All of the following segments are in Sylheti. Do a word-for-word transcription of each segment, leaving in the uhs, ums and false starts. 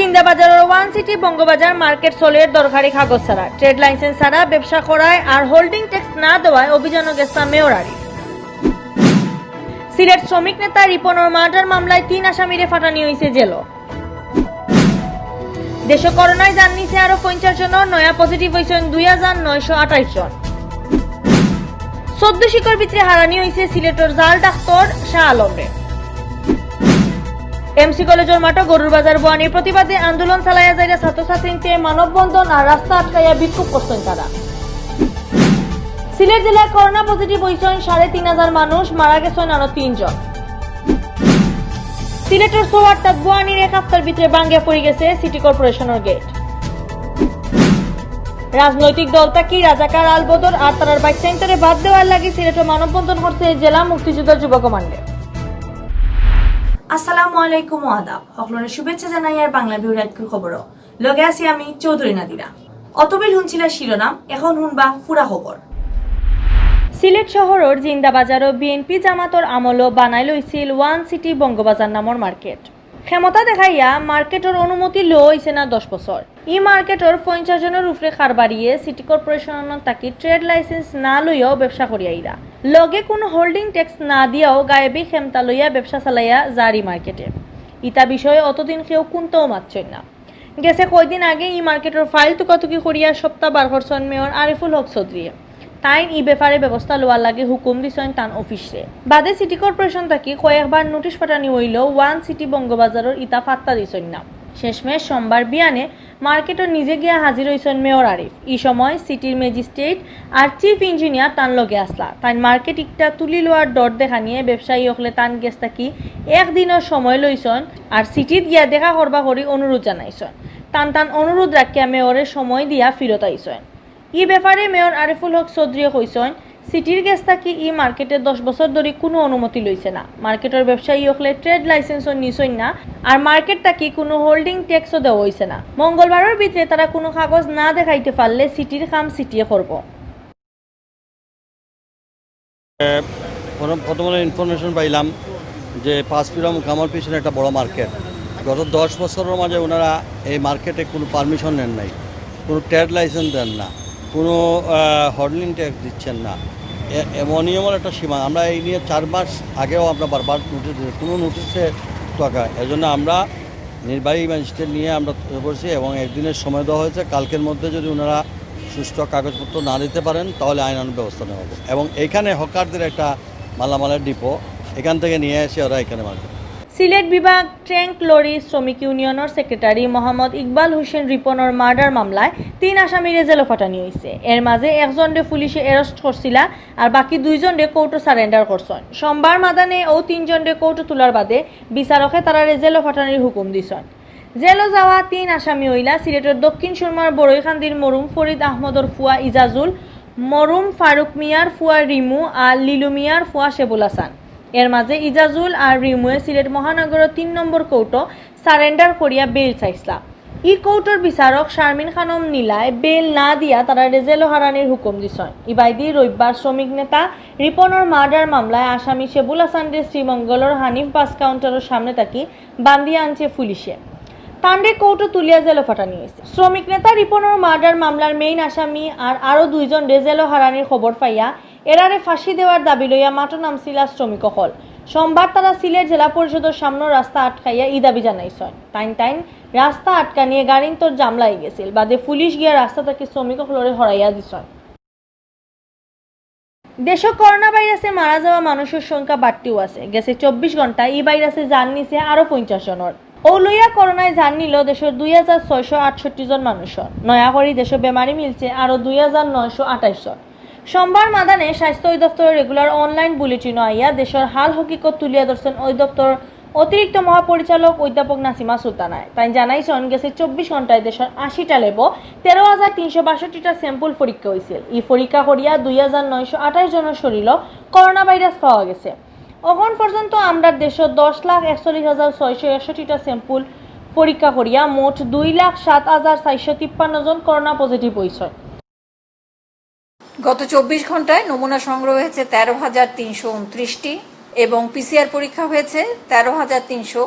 জিন্দাবাজারর one city Bangabazar মার্কেট চলের দরকারি কাগজ ছাড়া, ট্রেড লাইসেন্স ছাড়া ব্যবসা করায় আর হোল্ডিং ট্যাক্স না দেওয়ায় অভিযানও গেছলা মেয়র আরিফ। সিলেট শ্রমিক নেতা রিপনর মার্ডার মামলায় তিন আসামিরে ফাটানি অইছে জেলো। দেশো করোনায় জান নিছে আরো পঞ্চাশ জনর, নয়া পজিটিভ অইছইন দুই হাজার নয়শো আঠাইশ জন। চৌদ্দ শিকর ভিতরে হারানি অইছে সিলেটর জাল ডাক্তর শাহ আলমরে। এমসি কলেজর মাঠো গরুর বাজার বওয়ানির প্রতিবাদে আন্দোলন চালাইয়া যাইরা ছাত্রছাত্রীন্তে মানববন্ধন আর রাস্তা আটকাইয়া বিক্ষোভ করছইন তারা। সিলেট জেলায় করোনা পজিটিভ অইছইন সাড়ে তিন হাজার মানুষ, মারা গেছইন আরো তিনজন। সিলেটর সোহরাওয়ার্দীত বওয়ানির এক হাপ্তার ভিতরে ভাঙ্গিয়া পড়ি গেছে সিটি কর্পোরেশনর গেট। রাজনৈতিক দল থাকি রাজাকার আলবদর আর তারার বাইচ্চাইন্তরে বাদ দেওয়ার লাগি সিলেটো মানববন্ধন করছে জেলা মুক্তিযোদ্ধা যুব কমান্ডে। আসসালামু আলাইকুম ও আদাব। হকলরে শুভেচ্ছা জানাইয়ার বাংলা ভিউর আইজকুর খবরো। লগে আছি আমি চৌধুরী নাদিরা। অতবিল হুনছিলা শিরোনাম, এখন হুনবা পুরা খবর। সিলেট শহরর জিন্দাবাজারো বিএনপি জামাতর আমলো বানাইল অইছিল ওয়ান সিটি বঙ্গবাজার নামর মার্কেট। ক্ষমতা দেখাইয়া মার্কেটর অনুমতি লওয়া অইছে না দশ বছর। ই মার্কেটর পঞ্চাশ জনর উপরে কারবারিয়ে সিটি কর্পোরেশন থাকি ট্রেড লাইসেন্স না লইয়াও ব্যবসা করিয়া আইরা। লগে কুনু হোল্ডিং ট্যাক্স না দিয়াও গায়েবী খেমতা লইয়া ব্যবসা চালাইয়া যার ই মার্কেটে। ইতা বিষয়ে অতদিন কেউ কুন্তাও মাতছইন না। গেছে কয়দিন আগে ই মার্কেটর ফাইল তুকাতুকি করিয়া সপ্তাহ বার করছইন মেয়র আরিফুল হক চৌধুরীয়ে। তাইন ই ব্যাপারে ব্যবস্থা লওয়ার লাগি হুকুম দিছইন তান অফিসরে। বাদে সিটি কর্পোরেশন থাকি কয়েকবার নোটিশ পাঠানি অইলেও ওয়ান সিটি বঙ্গবাজারর ইতা পাত্তা দিছইন না। শেষমেশ সোমবার বিয়ানে মার্কেটর নিজে গিয়া হাজির অইছইন মেয়র আরিফ। ই সময় সিটির ম্যাজিস্ট্রেট আর চিফ ইঞ্জিনিয়ার তান লগে আছলা। তাইন মার্কেট ইকটা তুলি লওয়ার ডর দেখানিয়ে ব্যবসায়ী অকলে তান গেছ থাকি একদিনর সময় লইছইন আর সিটিত গিয়া দেখা করবা করি অনুরোধ জানাইছইন। তান তান অনুরোধ রাখিয়া মেয়রে সময় দিয়া ফিরত আইছইন। ই ব্যাপারে মেয়র আরিফুল হক চৌধুরীয়ে কইছইন, সিটির গেছ থাকি ই মার্কেটে দশ বছর ধরি কুনু অনুমতি লইছে না। মার্কেটর ব্যবসায়ী অকলে ট্রেড লাইসেন্সও নিছইন না, আর মার্কেট থাকি কুনু হোল্ডিং ট্যাক্সও দেওয়া অইছে না। মঙ্গলবারর ভিতরে তারা কুনু কাগজ না দেখাইতে পারলে সিটির কাম সিটিয়ে করব। প্রথম প্রথমে ইনফরমেশন পাইলাম যে পাঁচপিরা মুকামর পিছনে একটা বড় মার্কেট, গত দশ বছরর মাঝে ওনারা এই মার্কেটে কুনু পারমিশন নেন নাই, কুনু ট্রেড লাইসেন্স দেন না, কুনু হোল্ডিং ট্যাক্স দিচ্ছেন না। এ- এমন নিয়মর একটা সীমা, আমরা এই নিয়ে চার মাস আগেও আমরা বারবার নোটিশ দিয়েছি, কুনু নোটিশে তো আঁকা। এজন্য আমরা নির্বাহী ম্যাজিস্ট্রেট নিয়ে আমরা তৈরি করছি এবং একদিনের সময় দেওয়া হয়েছে। কালকের মধ্যে যদি ওনারা সুষ্ঠু কাগজপত্র না দিতে পারেন, তাহলে আইনানুগ ব্যবস্থা নেওয়া হবে। এবং এখানে হকারদের একটা মালামালের ডিপো, এখান থেকে নিয়ে এসে ওরা এখানে মারবে। সিলেট বিভাগ ট্যাঙ্ক লরি শ্রমিক ইউনিয়নর সেক্রেটারি মোহাম্মদ ইকবাল হোসেন রিপনর মার্ডার মামলায় তিন আসামিরে জেলো ফাটানি অইছে। এর মাঝে একজনরে পুলিশে অ্যারেস্ট করছিলা, আর বাকি দুইজনরে কোর্টো সারেন্ডার করছইন। সোমবার মাদানে অউ তিনজনরে কোর্টো তুলার বাদে বিচারকে তারারে জেলো ফাটানির হুকুম দিছইন। জেলো যাওয়া তিন আসামি অইলা সিলেটর দক্ষিণ সুরমার বড়ইকান্দির মরহুম ফরিদ আহমদর ফুয়া ইজাজুল, মরহুম ফারুক মিয়ার ফুয়া রিমু আর লিলু মিয়ার ফুয়া শেবুল হাসান। এর মাঝে ইজাজুল আর রিমুয়ে সিলেট মহানগরর তিন নম্বর কোর্টো সারেন্ডার করিয়া বেইল চাইছলা। ই কোর্টর বিচারক শারমিন খানম নীলায় বেইল না দিয়া তারারে জেলো হারানির হুকুম দিছইন। ইবায়দি রবিবার শ্রমিক নেতা রিপনর মার্ডার মামলায় আসামি শেবুল হাসানরে শ্রীমঙ্গলর হানিফ বাস কাউন্টারর সামনে থাকি বান্দিয়া আনছে পুলিশে। তানরে কোর্টো তুলিয়া জেলো ফাটানি অইছে। শ্রমিক নেতা রিপনর মার্ডার মামলার মেইন আসামি আর আরো দুইজনরে জেলো হারানির খবর পাইয়া এরারে ফাঁসি দেওয়ার দাবি লইয়া মাঠো নামছিলা শ্রমিক অকল। সোমবার তারা সিলেট জেলা পরিষদর সামনর রাস্তা আটকাইয়া ই দাবি জানাইছইন। তাইন তাইন রাস্তা আটকানিয়ে গাড়িন্তর জাম লাগি গেছিল, বাদে পুলিশ গিয়া রাস্তা থাকি শ্রমিক অকলরে হরাইয়া দিছইন। দেশো করোনা ভাইরাসে মারা যাওয়া মানুষর সংখ্যা বাড়তিউ আছে। গেছে চব্বিশ ঘন্টায় ই ভাইরাসে জান নিছে আরো পঞ্চাশ জনর। অউ লইয়া করোনায় জান নিল দেশর দুই হাজার ছয়শো আটষট্টি জন মানুষর। নয়া করি দেশো বেমারি মিলছে আরো দুই হাজার নয়শো আটাইশ জন। সোমবার মাদানে স্বাস্থ্য অধিদপ্তরর রেগুলার অনলাইন বুলেটিনো আইয়া দেশর হাল হকিকত তুলিয়া ধরছইন অধিদপ্তরর অতিরিক্ত মহাপরিচালক অধ্যাপক নাসিমা সুলতানায়। তাইন জানাইছইন, গেছে চব্বিশ ঘন্টায় দেশর আশিটা ল্যাবো তেরো হাজার তিনশো বাষট্টিটা স্যাম্পল পরীক্ষা অইছিল। ই পরীক্ষা করিয়া দুই হাজার নয়শো আটাইশ জনর শরীরো করোনা ভাইরাস পাওয়া গেছে। অখন পর্যন্ত আমরার দেশো দশ লাখ একচল্লিশ হাজার ছয়শো একষট্টিটা স্যাম্পল পরীক্ষা করিয়া মোট দুই লাখ সাত হাজার চারশো তিপ্পান্ন জন করোনা পজিটিভ অইছইন। গত চব্বিশ ঘন্টায় নমুনা সংগ্রহ হয়েছে তেরো হাজার তিনশো ঊনত্রিশটি এবং পিসিআর পরীক্ষা হয়েছে তেরো হাজার তিনশো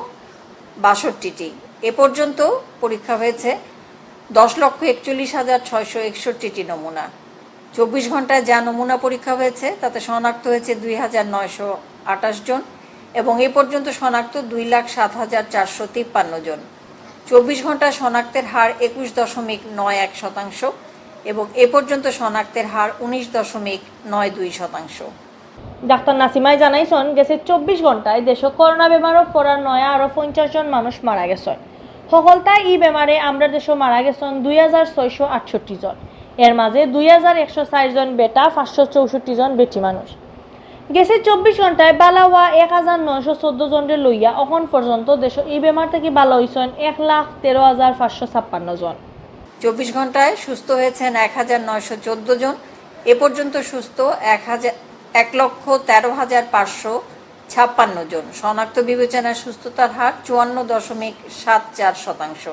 বাষট্টিটি। এ পর্যন্ত পরীক্ষা হয়েছে দশ লক্ষ একচল্লিশ হাজার ছয়শো একষট্টিটি নমুনা। চব্বিশ ঘন্টায় যা নমুনা পরীক্ষা হয়েছে, তাতে শনাক্ত হয়েছে দুই হাজার নয়শো আঠাশ জন এবং এ পর্যন্ত শনাক্ত দুই লাখ সাত হাজার চারশো তিপ্পান্ন জন। চব্বিশ ঘন্টায় শনাক্তের হার একুশ দশমিক নয় এক শতাংশ এবং এ পর্যন্ত শনাক্তের হার উনিশ দশমিক নয় দুই শতাংশ। ডাক্তার নাসিমায় জানাইছইন, গেছে চব্বিশ ঘন্টায় দেশো করোনা বেমারো পড়া নয়া আরো পঞ্চাশ জন মানুষ মারা গেছইন। হকলতায় ই বেমারে আমরার দেশো মারা গেছইন দুই হাজার ছয়শো আটষট্টি জন। এর মাঝে দুই হাজার একশো চার জন বেটা, পাঁচশো চৌষট্টি জন বেটি মানুষ। গেছে চব্বিশ ঘন্টায় বালা অওয়া এক হাজার নয়শো চৌদ্দ জনরে লইয়া অখন পর্যন্ত দেশো ই বেমার থাকি বালা অইছইন এক লাখ তেরো হাজার পাঁচশো ছাপ্পান্ন জন। চব্বিশ ঘন্টায় সুস্থ হয়েছেন এক হাজার নয়শো চৌদ্দ জন। এ পর্যন্ত সুস্থ এক হাজার, এক লক্ষ তেরো হাজার পাঁচশো ছাপ্পান্ন জন। শনাক্ত বিবেচনায় সুস্থতার হার চুয়ান্ন দশমিক সাত চার শতাংশ।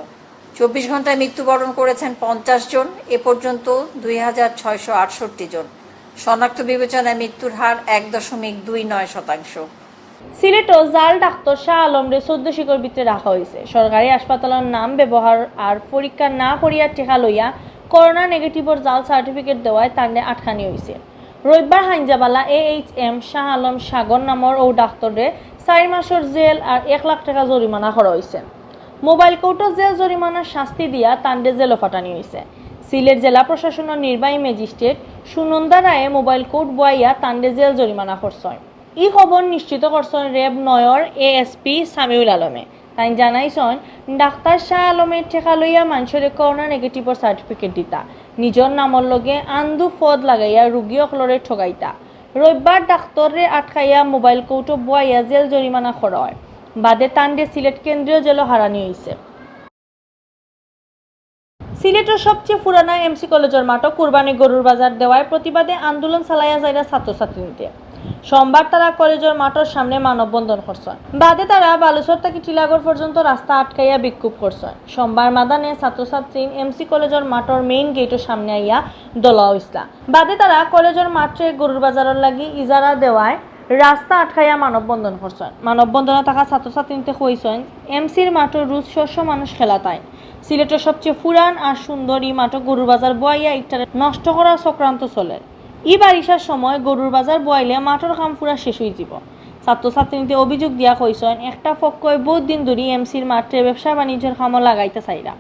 চব্বিশ ঘন্টায় মৃত্যুবরণ করেছেন পঞ্চাশ জন। এ পর্যন্ত দুই হাজার ছয়শো আটষট্টি জন। শনাক্ত বিবেচনায় মৃত্যুর হার এক দশমিক দুই নয় শতাংশ। সিলেটো জাল ডাক্তর শাহ আলমরে চৌদ্দ শিকর ভিতরে রাখা অইছে। সরকারি হাসপাতালর নাম ব্যবহার আর পরীক্ষা না করিয়া টেকা লইয়া করোনা নেগেটিভর জাল সার্টিফিকেট দেওয়ায় তানরে আটকানি অইছে। রবিবার হাইঞ্জাবালা এ এইচ এম শাহ আলম সাগর নামর অউ ডাক্তররে চাইর মাসর জেল আর এক লাখ টেকা জরিমানা করা অইছে। মোবাইল কোর্টো জেল জরিমানার শাস্তি দিয়া তানরে জেলো পাঠানি অইছে। সিলেট জেলা প্রশাসনর নির্বাহী ম্যাজিস্ট্রেট সুনন্দা রায়ে মোবাইল কোর্ট বওয়াইয়া তানরে জেল জরিমানা করছইন। ই খবর নিশ্চিত করছইন র‍্যাব নয়র এএসপি সামিউল আলমে। তাইন জানাইছইন, ডাক্তার শাহ আলমে টেকা লইয়া মানষরে করোনা নেগেটিভর সার্টিফিকেট দিতা, নিজর নামর লগে আন্দু পদ লাগাইয়া রুগী অকলরে ঠগাইতা। রবিবার ডাক্তররে আটকাইয়া মোবাইল কোর্টো বওয়াইয়া জেল জরিমানা করা অয়। বাদে তানরে সিলেট কেন্দ্রীয় জেলো হারানি অইছে। সিলেটর সবচেয়ে পুরানা এমসি কলেজর মাঠো কুরবানি গরুর বাজার দেওয়ায় প্রতিবাদে আন্দোলন চালাইয়া যাইরা ছাত্রছাত্রীন্তে। সোমবার তারা কলেজর মাঠর সামনে মানববন্ধন করছইন। বাদে তারা বালুচর থাকি টিলাগড় পর্যন্ত রাস্তা আটকাইয়া বিক্ষোভ করছইন। সোমবার মাদানে ছাত্রছাত্রী এমসি কলেজর মাঠর মেইন গেটর সামনে আইয়া দলা অইছলা। বাদে তারা কলেজর মাঠরে গরুর বাজারর লাগি ইজারা দেওয়ায় রাস্তা আটকাইয়া মানববন্ধন করছইন। মানববন্ধনো থাকা ছাত্রছাত্রীন্তে কইছইন, এমসির মাঠো রুজ শ শ মানুষ খেলা তাইন। সিলেটর সবচেয়ে পুরান আর সুন্দর ই মাঠো গরুর বাজার বওয়াইয়া ইকটারে নষ্ট করার চক্রান্ত চলের। ই বারিশার সময় গরুর বাজার বওয়াইলে মাঠর কাম পুরা শেষ অইযিবো। ছাত্রছাত্রীন্তে অভিযোগ দিয়া কইছইন, একটা পক্ষই বউত দিন ধরি এমসির মাঠরে ব্যবসা বাণিজ্যর কামো লাগাইতা চাইরা।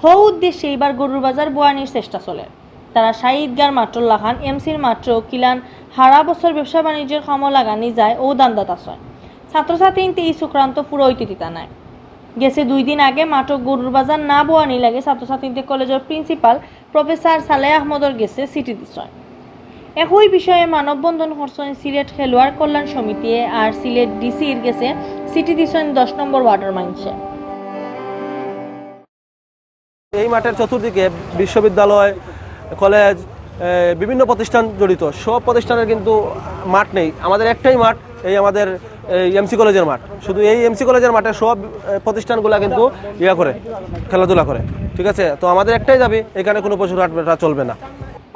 হউ উদ্দেশ্যে ইবার গরুর বাজার বওয়ানির চেষ্টা চলের। তারা শাহী ঈদগার মাঠর লাখান এমসির মাঠরেও কিলান হারা বছর ব্যবসা বাণিজ্যর কামো লাগানি যায় অউ ধান্দাত আছইন। ছাত্রছাত্রীন্তে ই চক্রান্ত পুরা অইতে দিতা নায়। গেছে দুই দিন আগে মাঠো গরুর বাজার না বওয়ানি লাগি ছাত্রছাত্রীন্তে কলেজর প্রিন্সিপাল প্রফেসর সালেহ আহমদর গেছে চিঠি দিছইন। একই বিষয়ে মানববন্ধন করছইন সিলেট খেলোয়াড় কল্যাণ সমিতিয়ে আর সিলেট ডিসির গেছে চিঠি দিছইন দশ নম্বর ওয়ার্ডর মানষে। এই মাঠের চতুর্দিকে বিশ্ববিদ্যালয়, কলেজ, এ, বিভিন্ন প্রতিষ্ঠান জড়িত। সব প্রতিষ্ঠানের কিন্তু মাঠ নেই। আমাদের একটাই মাঠ, এই আমাদের এই এমসি কলেজের মাঠ। শুধু এই এমসি কলেজের মাঠে সব, এ, প্রতিষ্ঠানগুলা কিন্তু ইয়া করে, খেলাধুলা করে। ঠিক আছে, তো আমাদের একটাই দাবি, এখানে কোনো পশুর হাট এটা চলবে না।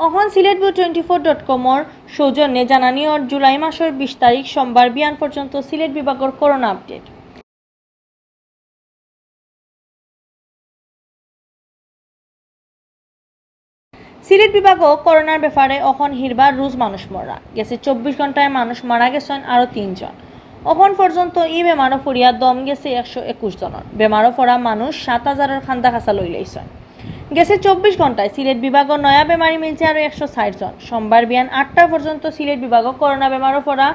অখন Sylhet view twenty four dot কমর সৌজন্যে জানানি অর জুলাই মাসর বিশ তারিখ সোমবার বিয়ান পর্যন্ত সিলেট বিভাগর করোনা আপডেট। সিলেট বিভাগও করোনার ব্যাপারে অখন হিরবার রুজ মানুষ মররা। গেছে চব্বিশ ঘন্টায় মানুষ মারা গেছইন আরো তিনজন। অখন পর্যন্ত ই বেমারো পড়িয়া দম গেছে একশো একুশ জনর। বেমারো পড়া মানুষ সাত হাজারর খান্দা কাছা লইলাইছইন। গেছে চব্বিশ ঘন্টায় সিলেট বিভাগও নয়া বেমারি মিলছে আরো একশো ষাট জন। সোমবার বিয়ান আটটা পর্যন্ত সিলেট বিভাগও করোনা বেমারো পড়া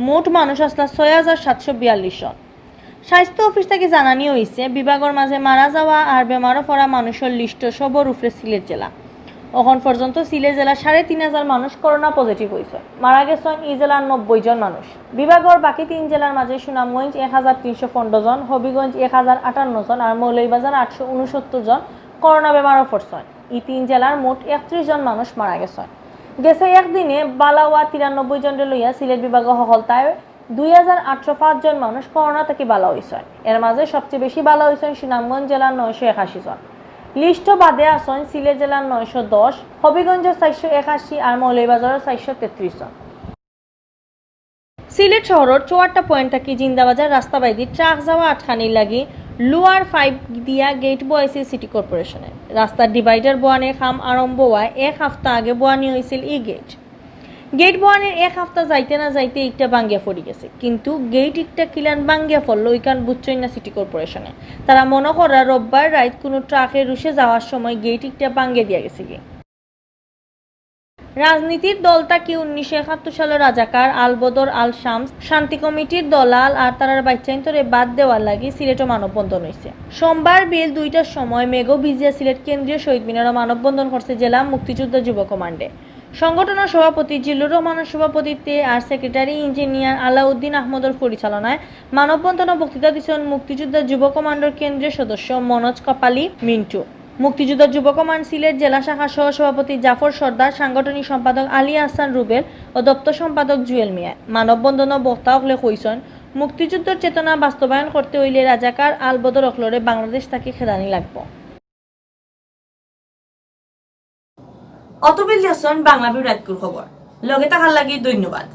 মোট মানুষ আছলা ছয় হাজার সাতশো বিয়াল্লিশ জন। স্বাস্থ্য অফিস থাকি জানানি অইছে, বিভাগর মাঝে মারা যাওয়া আর বেমারো পড়া মানুষর লিস্টো সবর উপরে সিলেট জেলা। অখন পর্যন্ত সিলেট জেলা সাড়ে তিন হাজার মানুষ করোনা পজিটিভ অইছে। মারা গেছইন ই জেলার নব্বই জন মানুষ। বিভাগর বাকি তিন জেলার মাঝে সুনামগঞ্জ এক হাজার তিনশো পনেরো জন, হবিগঞ্জ এক হাজার আটান্ন জন আর মৌলভীবাজার আটশো উনসত্তর জন করোনা বেমারো পড়ছইন। ই তিন জেলার মোট একত্রিশ জন মানুষ মারা গেছইন। গেছে একদিনে বালা অওয়া তিরানব্বই জনরে লইয়া সিলেট বিভাগও হকলতায় দুই হাজার আটশো পাঁচ জন মানুষ করোনা থাকি বালা অইছইন। এর মাঝে সবচেয়ে বেশি বালা অইছইন সুনামগঞ্জ জেলার নয়শো একাশি জন। লিস্টো বাদে আছইন সিলেট জেলার নয়শো দশ, হবিগঞ্জর চারশো একাশি আর মৌলভীবাজারর চারশো তেত্রিশ জন। সিলেট শহরর চুয়াট্টা পয়েন্ট থাকি জিন্দাবাজার রাস্তা বাইদি ট্রাক যাওয়া আটকানির লাগি লোয়ার পাইপ দিয়া গেট বওয়াইছে সিটি কর্পোরেশনে। রাস্তার ডিভাইডার বওয়ানির কাম আরম্ভ অওয়ায় এক হাপ্তা আগে বওয়ানি অইছিল ই গেট। গেট বওয়ানির এক হাপ্তা যাইতে না যাইতে ইকটা ভাঙ্গিয়া পড়ি গেছে, কিন্তু গেট ইকটা কিলান ভাঙ্গিয়া পড়লো ইখান বুঝছইন না সিটি কর্পোরেশনে। তারা মনো কররা রোববার রাইত কুনু ট্রাকে রুশে যাওয়ার সময় গেট ইকটা ভাঙ্গিয়া দিয়া গেছেগি। রাজনীতির দল থাকি উনিশশো একাত্তর সালর রাজাকার আল বদর আল শামস শান্তি কমিটির দলাল আর তারার বাইচ্চাইন্তরে বাদ দেওয়ার লাগি সিলেটো মানববন্ধন অইছে। সোমবার বিকেল দুইটার সময় মেঘো ভিজিয়া সিলেট কেন্দ্রীয় শহীদ মিনারো মানববন্ধন করছে জেলা মুক্তিযোদ্ধা যুব কমান্ডে। সংগঠনর সভাপতি জিল্লুর রহমানর সভাপতিত্বে আর সেক্রেটারি ইঞ্জিনিয়ার আলাউদ্দিন আহমদর পরিচালনায় মানববন্ধনো বক্তৃতা দিছইন মুক্তিযোদ্ধা যুব কমান্ডর কেন্দ্রীয় সদস্য মনোজ কপালী মিন্টু। মুক্তিযোদ্ধা যুব কমান্ড সিলেট জেলা শাখার সহ সভাপতি জাফর সর্দার, সাংগঠনিক সম্পাদক আলী আহসান রুবেল ও দপ্তর সম্পাদক জুয়েল মিয়া। মানববন্ধনো বক্তা অকলে কইছইন, মুক্তিযুদ্ধর চেতনা বাস্তবায়ন করতে অইলে রাজাকার আল বদর অকলরে বাংলাদেশ থাকি খেদানি লাগবো। অতবিল দেখছইন বাংলা ভিউ রাইতকুর খবর। লগে থাকার লাগি ধন্যবাদ।